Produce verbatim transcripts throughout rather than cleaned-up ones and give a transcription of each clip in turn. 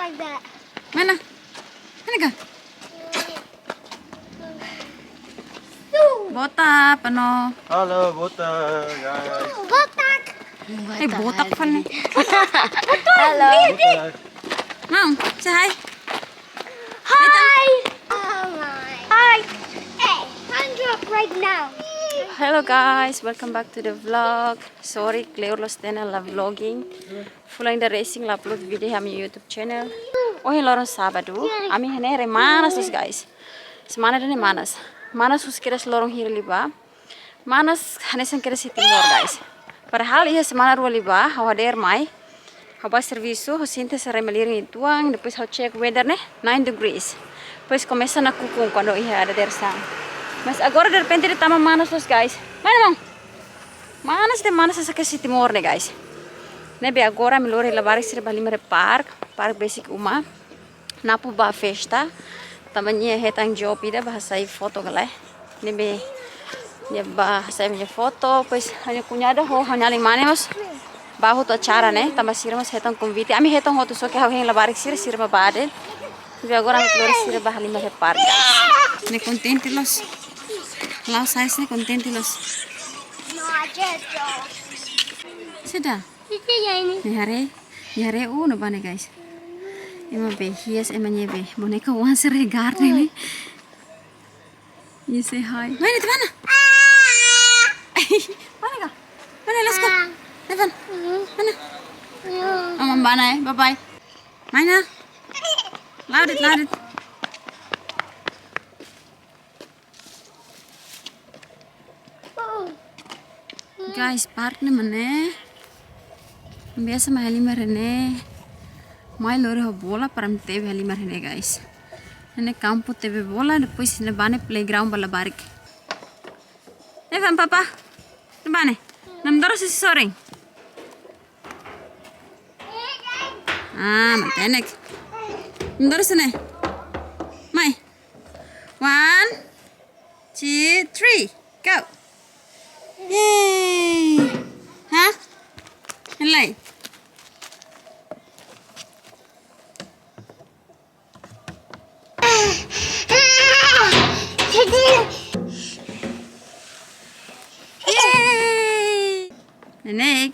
Mana? Mana ka? Botak, penuh. Halo, botak, guys. Botak. Eh, botak, Fani. Halo. Botak. Mau, say hi. Hi. Oh my. Hi. Hey, hand drop right now. Hello guys, welcome back to the vlog. Sorry, kleur loos tiha ona la vlogging. Fulan ida resin la upload video iha ami YouTube channel. Ohin loron sábadu, ami iha ne'e haree manas loos guys. Semana ida-ne'e manas. Manas husi kedas loron hira liubá. Manas hanesan kedas iha Timor guys. Padahal iha semana rua liubá, ha'u hadeer mai. Ha'u bá servisu, ha'u sente sira rai malirin uitoan, depois ha'u check weather ne'e, nine degrees. Depois komesa nakukun kuandu iha dadeer saan. Mas agora derrepente de'it tama manas loos guys. Mana, maun? Manas de'it manas hanesan kedas iha Timor ne'e guys. Ne'ebé agora ami lori labarik sira bá halimar iha park, park besik uma. Napo bá festa, tanba nia hetan job ida bá hasai foto galai. Ne'ebé nia bá hasai nia foto, depois ha'u-nia kuñada ho ha'u-nia alin mane mós bá hotu acara ne'e, tanba sira mós hetan konvite. Ami hetan hotu só ke ha'u hein labarik sira, sira bá bá de'it. Ne'ebé agora ami lori sira bá halimar iha park. Ne'e kontente loos. La'o size ne'e kontente loos. Sudah. Ne'e haree, ne'e haree, uh, no bane guys. Ema be hias, ema nia be boneka oan sira iha garden ne'e. You say hi. Mana, mana? Mana ka? Mana, let's go. Nevan. Mana? Aman bana, eh. Bye bye. Mana? La'o de'it, la'o de'it. Guys, park ne'e mak ne'e. Biasa mai halimar iha ne'e. Mai lori ho bola para ami tebe halimar iha ne'e, guys. Ne'e kampu tebe bola, depois ne'ebá ne'e playground ba labarik. Nevan, papá. Ne'ebá ne'e. Na'in dór sisi sorin. Ah, matenek. Na'in dór sini. Mai. One, two, three. Go. Yay. Hah? Nilai. Yay. Nenek.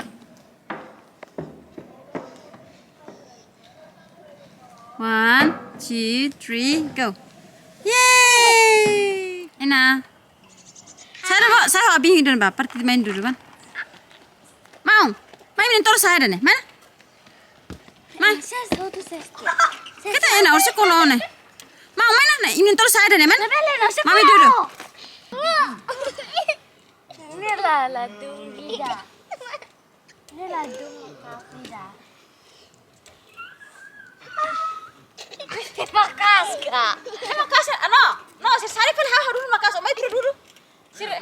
One, two, three, go. Yay! Ena. Sai dulu, sai ho abin dulu ba, parte main dulu ba. Mau, mai mentor sai dulu, mana? Mana? Ses hotu ses tu. Kita ena, ursi kono ne. Mau, mana ne? Ini mentor sai dulu, mana? Mami dulu. Ini la la dungida. Ini la dungida. Maka'as ka? Eh, maka'as, ah, no. No, sira sari fali ha'u dulu maka'as, o mai dulu dulu. Sira,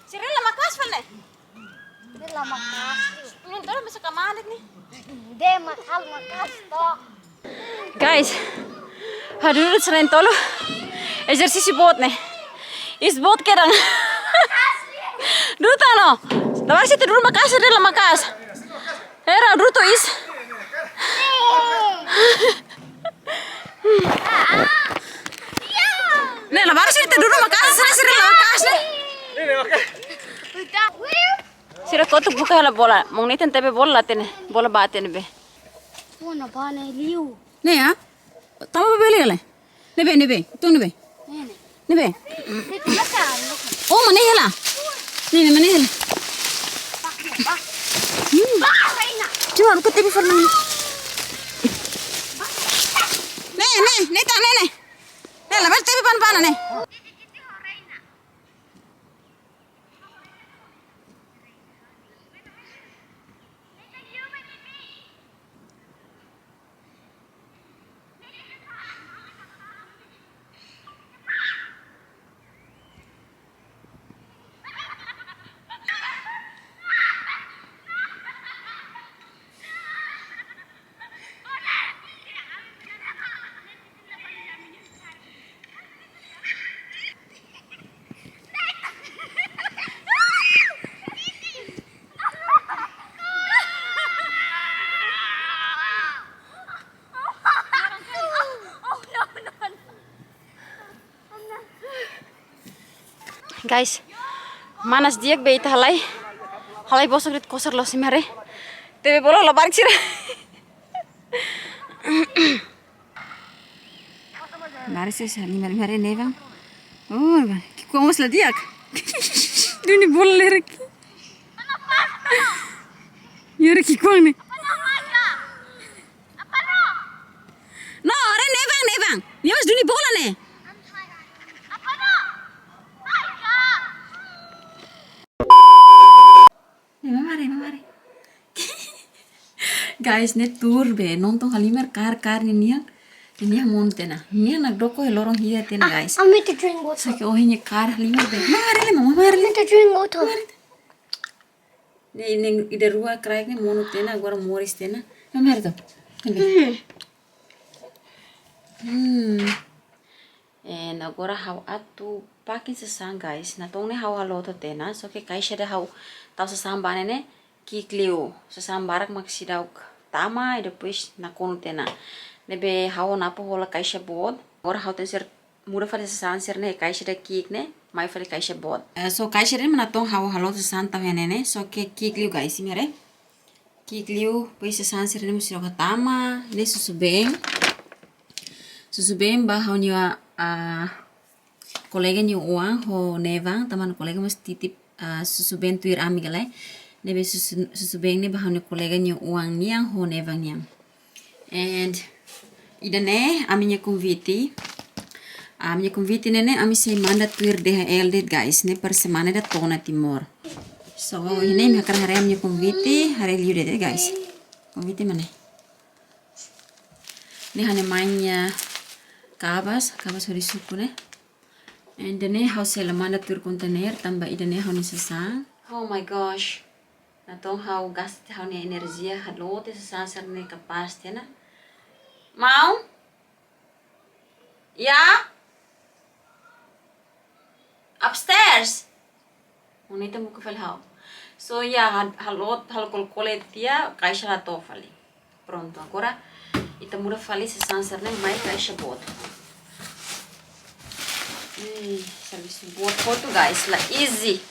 sira la maka'as fali ne'e. Sira la maka'as. Mentor masa kamanet ne'e. De'it mak ha'u maka'as to. Guys, hadudu sira na'in-tolu. Ezersísiu boot ne'e. Is boot kedan. Duta no. Labarik sira dulu maka'as, sira la maka'as. Hera, dutu is. Ne'e, labarik sira dulu maka'as, sira, sira la maka'as ne'e. Sira kotuk buka hela bola. Maun Nathan tebe bola la hatene. Bola ba hatene be. Puna bane liu. Ne'e ya? Tama ba beli kale? Ne'ebé, ne'ebé? Tung ne'ebé? Ne'e, ne'e. Ne'ebé? Ne'e, ne'e, ne'e. Oh, mana hela? Ne'e, ne'e, mana hela? Hmm. Cuma aku tapi pernah. Ne'e, ne'e, ne'e tak ne'e, ne'e. Ne'e, labarik tapi pan-pan ne'e. Guys, manas di'ak be ita halai. Halai bosok de'it kosar loos imi haree. Tebe bola labarik sira. Mari sih, sani mari mari Nevan. Oh, ki'ikoan mós la di'ak. Duni bola lerek. Yore ki'ikoan ne'e. No, haree Nevan, Nevan. Nia mós duni bola ne'e. Nevan mari, Nevan mari. Guys, ne'e tuur be, nonton halimar kaer kaer ninian. Ninian monu tiha ona. Ninian nakdoko iha loron hira tiha ona, guys. I need to drink water. Só que ohin nia kaer halimar be. Mari le, mama, mari le. I need to drink water. Ne'e, ne'e ida rua kraik ne'e monu tiha ona, agora moris tiha ona. Mama, mari to. Mari. Hmm. Hmm. And agora ha'u atu pakin sasán, guys. Natoon ne'e ha'u halo tiha ona, só que kaixa ida ha'u tau sasán ba ne'e ne'e ki'ik liu. Sasán barak mak seidauk tama, i depois nakonu tiha ona. Ne'ebé ha'u ho Napo hola kaixa boot. Agora ha'u tenke ser muda fali sasán sira-ne'e, kaixa ida ki'ik ne'e, mai fali kaixa boot. Eh, so kaixa ida mak natoon ha'u halo sasán tau iha ne'e ne'e, só que ki'ik liu, guys, imi haree. Ki'ik liu, depois sasán sira-ne'e mós seidauk tama, ne'e susubeen. Susubeen ba ha'u-nia, ah, kolega nia oan ho Nevan, tanba kolega mós titip, ah, susubeen tuir ami ka lae. Ne'ebé susu-, susubeen ne'e ba ha'u-nia kolega nia oan nian ho Nevan nian. And ida-ne'e ami-nia konvite. Ami-nia konvite ne'e ne'e ami sei manda tuir D H L de'it, guys. Ne'e para semana ida to'o ona Timor. So, ida-ne'e imi hakarak haree ami-nia konvite, haree liu de'it, guys. Konvite mak ne'e. Ne'e ha'u-nia mãe nia kabas, kabas hodi suku ne'e. And ida-ne'e ha'u sei la manda tuir konteiner, tanba ida-ne'e ha'u-nia sasán. Oh my gosh. Natoon ha'u gasta tiha ha'u-nia enerjia, halo tiha sasán sira-ne'e kapás tiha ona. Mau? Ya? Upstairs. Unita muka fali ha'u. So ya, ha-, halo, halo kol-kole tiha, kaixa la to'o fali. Pronto, agora ita muda fali sasán sira-ne'e mai kaixa boot. Ih, servisu boot hotu, guys, la easy.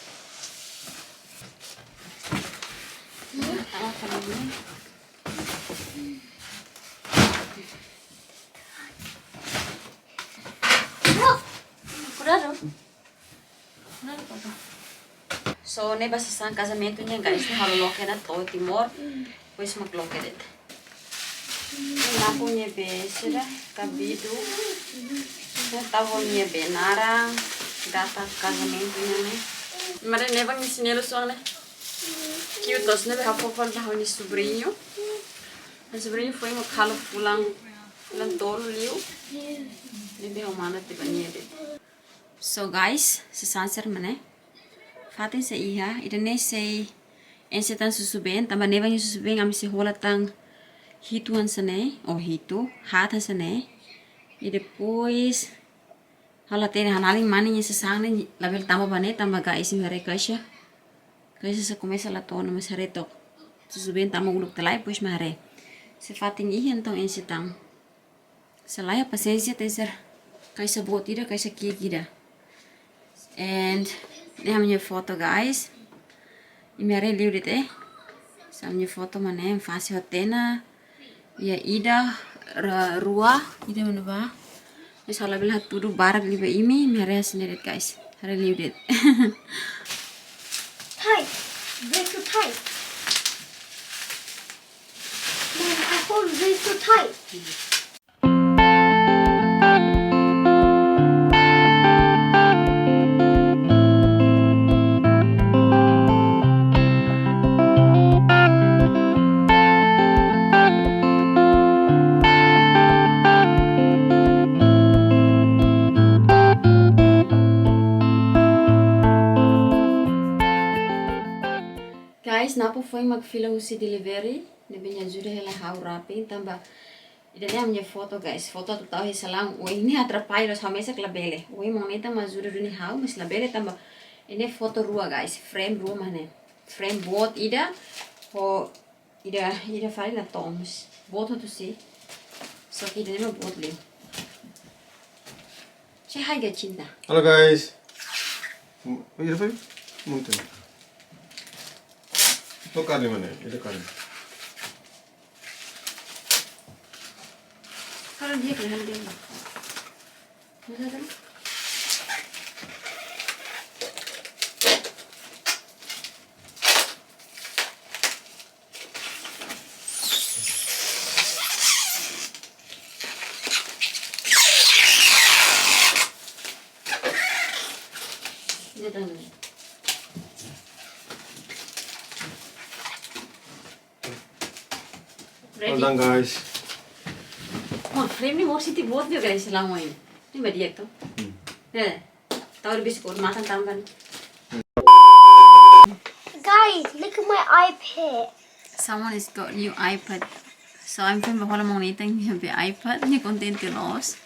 Ah, fali ne'e. Cuidado. Cuidado, papá. So, ne'e ba sasán kazamentu nian, guys. Ne'e ha'u loke ona to'o Timor. Depois mak loke de'it. Ne'e Napo nia be sira, kabidu. Ne'e tau nia be naran, data kazamentu nian ne'e. Mari Nevan nia xinelu sira-ne'e. Cute, ne'ebé ha'u fó fali ba ha'u-nia subriñu. Ha'u-nia subriñu foin mak halo fulan, fulan tolu liu. Ne'ebé ha'u manda tiha ba nia de'it. So guys, sasán sira mak ne'e. Fatin sei iha, ida-ne'e sei enxe tan susubeen, tanba Nevan nia susubeen ami sei hola tan hitu hanesan ne'e, oh hitu, haat hanesan ne'e. I depois, ha'u la hatene, ha'u-nia alin mane nia sasán ne'e labele tama ba ne'e, tanba guys, imi haree kaixa. Kaixa sei komesa la to'o ona, mas haree took. Susubeen tama uluk tiha lai, depois mak haree. Se fatin iha entaun enxe tan. Se la iha pasiénsia, tenke ser kaixa boot ida, kaixa ki'ik ida. And ne'e ha'u-nia foto, guys. Imi haree liu de'it, eh. Ha'u-nia foto mak ne'e, fase hotu ona. Ya, ida, ra-, rua, ida mak ne'ebá. Ne'e ha'u labele hatudu barak liu ba imi, imi haree hanesan ne'e de'it, guys. Haree liu de'it. Tight. Way too tight. Mom, I hold way too tight. Guys, Napo foin mak fila husi delivery, ne'ebé nia ajuda hela ha'u wrapping, tanba ida-ne'e ha'u-nia foto, guys. Foto atu tau iha salaun, ohin ne'e atrapalla, ha'u mesak labele. Ohin maun Nathan mak ajuda duni ha'u, mas labele tanba ne'e foto rua, guys. Frame rua mak ne'e. Frame boot ida, ho ida, ida fali natoon, mas boot hotu sih. Só que ida-ne'e mak boot liu. Say hi, Gacinta. Halo, guys. Ida fali? Muito. Tocar ali, mané. Ida tocar ali. Kalau dia kelihatan dia. Bisa kan? Dia tengah. Well done, guys. Wah, frame ne'e mós siti boot ne'e, guys, lama ini. Ne'e ba di'ak to. Hmm. Ya. Tahu lebih sekolah makan tambahan. Guys, look at my iPad. Someone has got new iPad. So ami foin bá hola maun Nathan nia be iPad, nia kontente loos.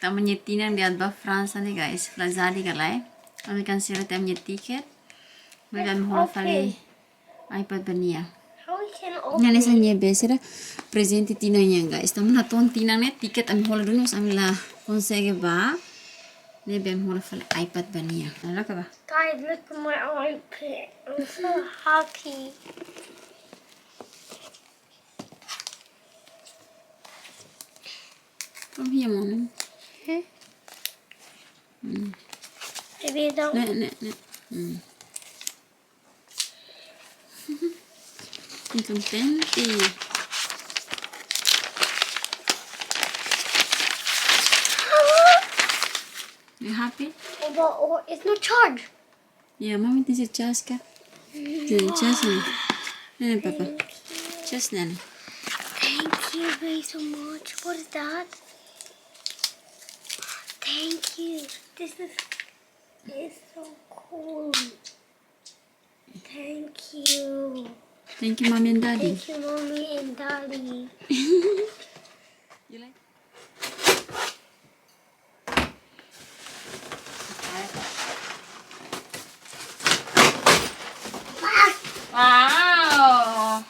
Tanba nia tinan di'ak ba Fransa ne'e, guys. La jadi ka lae. Ami kansela tiha ami-nia tiket. Maibé ami hola fali iPad ba nia. How we can open? Ne'e hanesan nia be sira prezente tinan nian, guys. Tanba natoon tinan ne'e tiket ami hola duni, mas ami la konsege bá. Ne'ebé ami hola fali iPad ba nia. Ala ka ba? Guys, look at my iPad. I'm so happy. Come here, mommy. Huh? Mm. Baby, don't. Ne'e, ne'e, ne'e. Mm. Nia kontente. You happy? But, oh, it's no charge. Ya, mami tenke charge ka? Tenke charge ne'e. Ne'e, papa. Thank you. Charge ne'e. Thank you very so much. What is that? Thank you. This is, is so cool. Thank you. Thank you, mommy and daddy. Thank you, mommy and daddy. You like? Wow.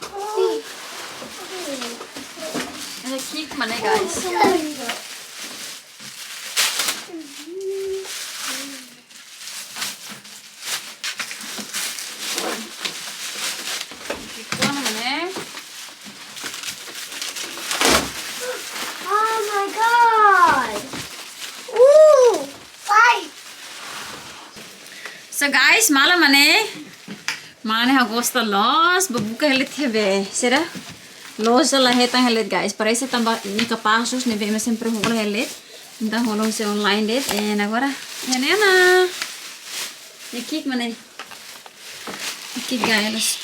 Ada kick mana, guys? Kick mana, mana? Oh my God. Ooh, fight. So guys, mala mak ne'e. Mala ne'e ha'u gosta loos, bá buka hela tiha be. Sira? Loja la hetan hela, guys. Parese tanba nia kapás loos ne'ebé ema sempre hola hela. Entaun hola husi online de'it. And agora, ya ne'e ona. Nia kick mak ne'e. Nia kick, guys.